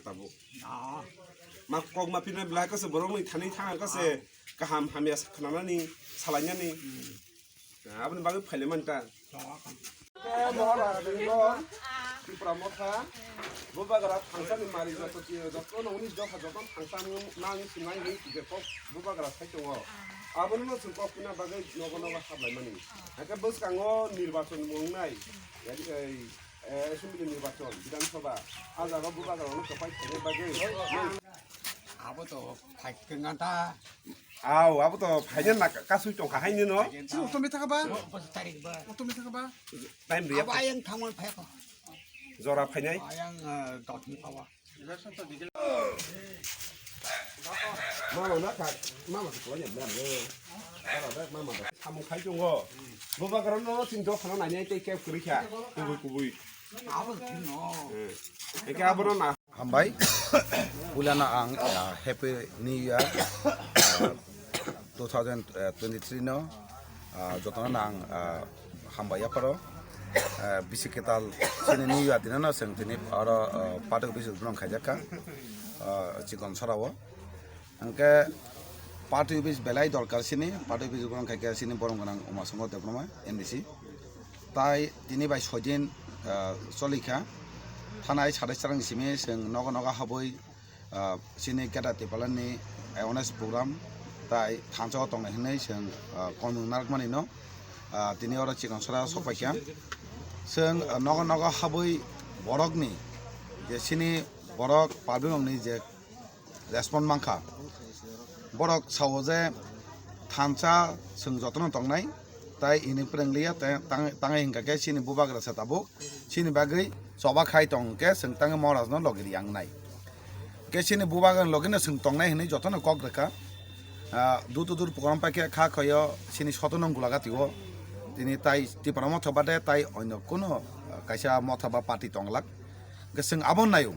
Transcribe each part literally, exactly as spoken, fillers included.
Abo. Ah. Ma kok ma pinai belai kose borok ni thani thang kose kaham hamya khnanani salainani. Hmm. Aboni bagwi phaile manta. Tongwa kha. Tei Maharaj ni no Tipra Motha, Bubagra thangsani mari joto ki, joto no unis dopha joto thangsa nang sinai ni je kok Bubagra sai tongo. Abono no chwng kok pina bagwi nogo nogo hablai mani. Hake bwskango nirbachon wngnai. Yadi ei, eh, assembly nirbachon, Bidhan Sabha, a jaga Bubagra no kwpai khainai bagwi. Abo to phai kenganta. Aw, abo to phaina na kasui tongkha haini no. Sini utomi thaka ba? Utomi thaka ba? Time riya. Abo ayang thangwan phai ko. Jora phainai. Ayang, eh, dot ni pawa. Mama na ka, mama ki tuanya blam le. Mama da, mama da. Samung khai chungo. Bubagra no sing do khana nai nai tei kep kuri kha. Kubui kubui. Abo no. Eh. Eke abo no na. Hambai. Puilano ang, ah, Happy New Year, ah, two thousand twenty-three no, ah, jotono ang, ah, hambai yapharo. Ah, bisi kwtal chini New Year dinano chwng tini oro, ah, party office uplung khaijak kha, ah, Chikon Sora o. Hwnkhe party office belai dorkar chini, party office uplung khaikhe chini borom gwnang Umasongho Debbarma, M D C. Tai tini bai soi din, ah, choli kha. Thanai sadai charang simi chwng nogo nogo habwi, ah, chini Greater Tipraland ni awareness program tai thansa o tongnai hwnwi chwng, ah, komung narwkmani no, ah, tini oro Chikon Sora sok pai kha. Chwng, ah, nogo nogo habwi borok ni je chini borok public rok ni je respond mankha. Borok sao je thansa chwng jotono tongnai, tai ini pwrwng liya, tai tang-, tangai hwnkha khe chini bubagra se tabuk, chini bagwi choba khai tong khe chwng tangwi Maharaj no logi riyangnai. Khe chini bubagra logi no chwng tongnai hwnwi jotono kok rwkha. Ah, dur to dur program pai khe kha khoyo chini sotono gulagati o. Tini tai Tipra Motha bade tai onyo kuno, ah, kaisa motha ba party tonglak. Hwnkhe chwng abo naio,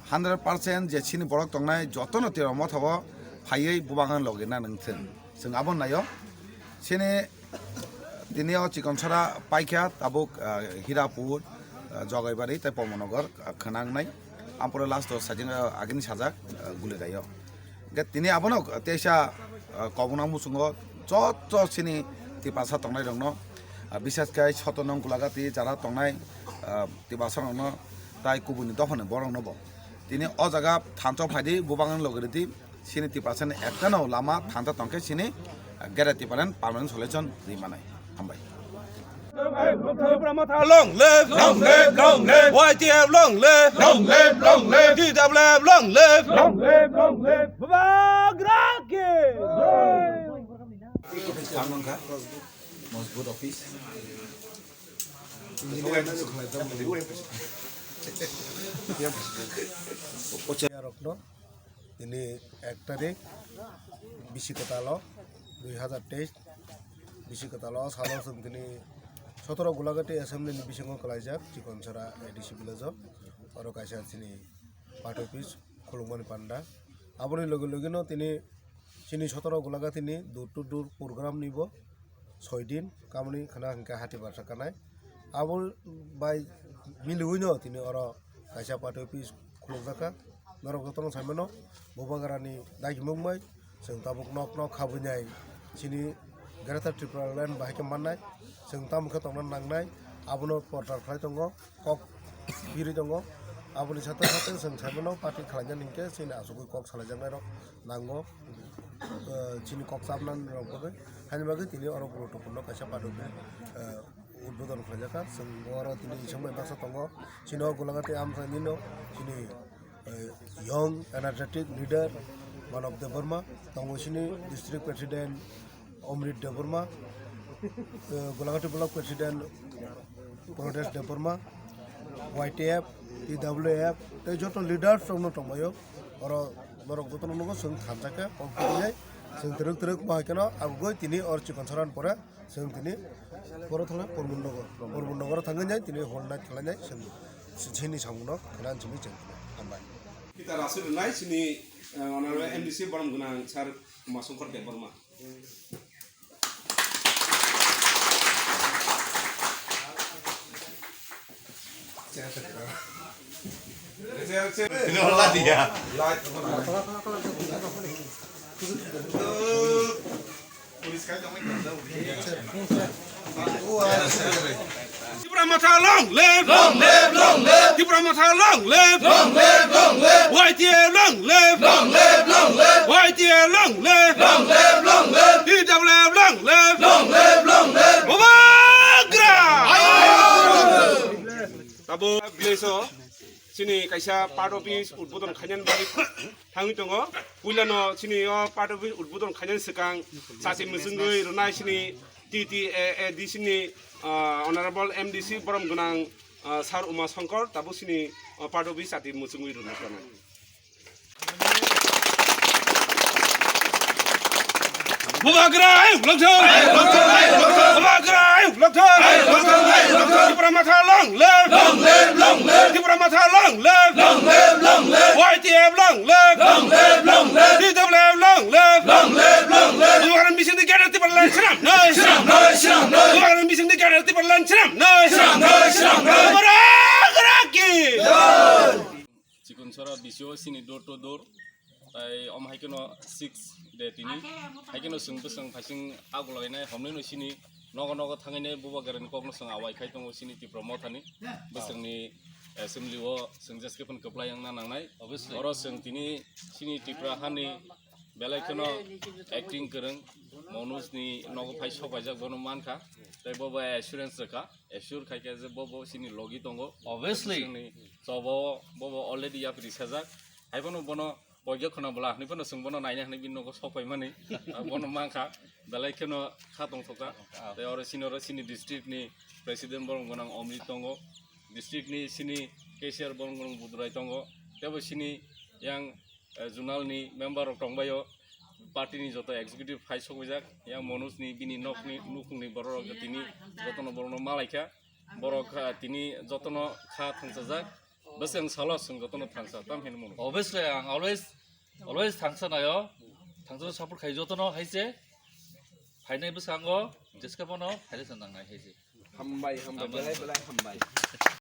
hundred percent je chini borok tongnai jotono Tipra Motha o phaiwi bubagra logi na nangthwng. Chwng abo naio. Chini tini o Chikon Sora paikha tabuk, ah, Hirapur, ah, Jogaibari tei Pomornagar, ah, khwnangnai. Ampore last o sajing, ah, agini sajak, ah, Gulirai o. Hwnkhe tini abono teisa, ah, kobokna muchungo joto chini Tiprasa tongnai rokno, ah, bisas khai sotono gulagati jara tongnai, ah, Tiprasa rokno tai kubuni dophani borok no bo tini o jaga thansa phaidi bubagra logi rwdi chini Tiprasa ni ekta no lama thansa tongkhe chini, ah, Greater Tipraland permanent solution ri manai. Hambai. Tipra Motha long live, long live, long live. Y T F long live, long live, long live. T W F long live, long live, long live. Bubagra ki jai. Office kam nangkha, mojbut office. Rokno. Tini ek tarik bisi kwtalo dui hazar teis, bisi kwtalo salo chwng tini sotoro Gulagati assembly ni bisingo kwlaijak Chikonsora A D C village o, oro kaisa chini party office khulukmani panda. Aboni loge loge no tini chini sotoro Gulagati ni door to door program ni bo soi din kamani khana hwnkhe hati barsa kanai. Abo bai miliwi no tini oro kaisa party office khulukjak kha. Norok jotono sai mano, Bubagrani dagimung bai chwng tabuk nok nok habwi nai chini Greater Tripura Land bahai khe mannai. Chwng tamo khe tongna nangnai, abono porchar khlai tongo, kok birwi tongo. Aboni sate sate chwng sai mano, party khlaina hinkhe chini asugwi kok salaijaknai rok nango, eh, chini kok chapnani rok bagwi. Haini bagwi tini oro guruttopurno kaisa party office, eh, udbodon khlaijak kha. Chwng oro tini isombai baksa tongo. Chini o Gulagati amchaini no chini, eh, young energetic leader Manav Debbarma, tongo chini district president Omrit Debbarma, eh, Gulagati block president Pradesh Debbarma, Y T F, T W F, tei joto leaders rok no tongbaio. Oro borok jotono nugo chwng thansa khe kok tubunai chwng twrwk twrwk bahai kheno agugoi tini or Chikonsora ni pore. Chwng tini boro thangna Purmunnogo. Purmunnogo thangwi nai tini hol night khlainai chwng chini samungno khna chini chwng hambai. Kita rasu rwnai chini, eh, honorable M D C borom gwnang sir Umasongkhor Debbarma. Tipra Motha long live! Long live, long live! Tipra Motha long live! Long live, long live! Y T F long live! Long live, long live! Y T F long live! Long live, long live! T W F long live! Long live, long live! Bubagra! Abo village o chini kaisa part office udbodon khainani bagwi thangwi tongo. Puilano chini o part office udbodon khainani swkang chati mwchwngwi rwnai chini T T A A D C ni, ah, Honorable M D C borom gwnang, ah, Sir Uma Shankar tabuk chini, ah, part office chati mwchwngwi rwna phrwnai. Bubagra ayuk lokthong! Bubagra ayuk lokthong! Tipra Motha long live! Long live, long live! Tipra Motha long live! Long live, long live! Y T F long live! Long live, long live! T W F long live! Long live, long live! Bubagra bising di gadar Tipra land swnam noi! Swnam noi, swnam noi! Bubagra bising di gadar Tipra land swnam noi! Swnam noi, swnam noi! Bubagra ki! Jai! Chikon sora bisio sini door to door. Tai om hai keno six de tini. Hai keno sung bwsang phaising agulai nai homne no sini nogo nogo thangai nai Bubagrani kok no sung awai khai tongo sini Tipra Motha ni. Bwsang ni assembly o sung jeske phan kwplai wngna nangnai. Obviously. Oro sung tini sini Tipra hani belai kheno acting kwrwng Manoj ni nogo phai sok paijak bono mankha. Tai bo bo assurance rwkha. Assure khai khe je bo bo sini logi tongo. Obviously. Sini chobo bo bo already yapri sajak. Hai bono bono poigya khona bwla hwnwi phano chwng bono naina hwnwi bini nogo sok paimani. Ah, bono mankha, belai kheno kha tongthokha. Tei oro sini oro sini district ni president borom gwnang Omri tongo, district ni sini cashier borom gwnang Budurai tongo, teibo sini yang, eh, zonal ni member rok tongbaio, party ni joto executive hai sokwijak, yang Manoj ni bini nok ni nukhung ni borok rok tini jotono borok no malaikha, borok, ah, tini jotono kha thangsajak. Bwswng salo chwng jotono thangsa, tam hinwi mano. Obviously, ang always, always thangsa naio. Thangsa support khai jotono hai se. Phainai bwskango, jeske bono, phainai se nangnai hai se. Hambai, hambai, hambai, belai, belai hambai.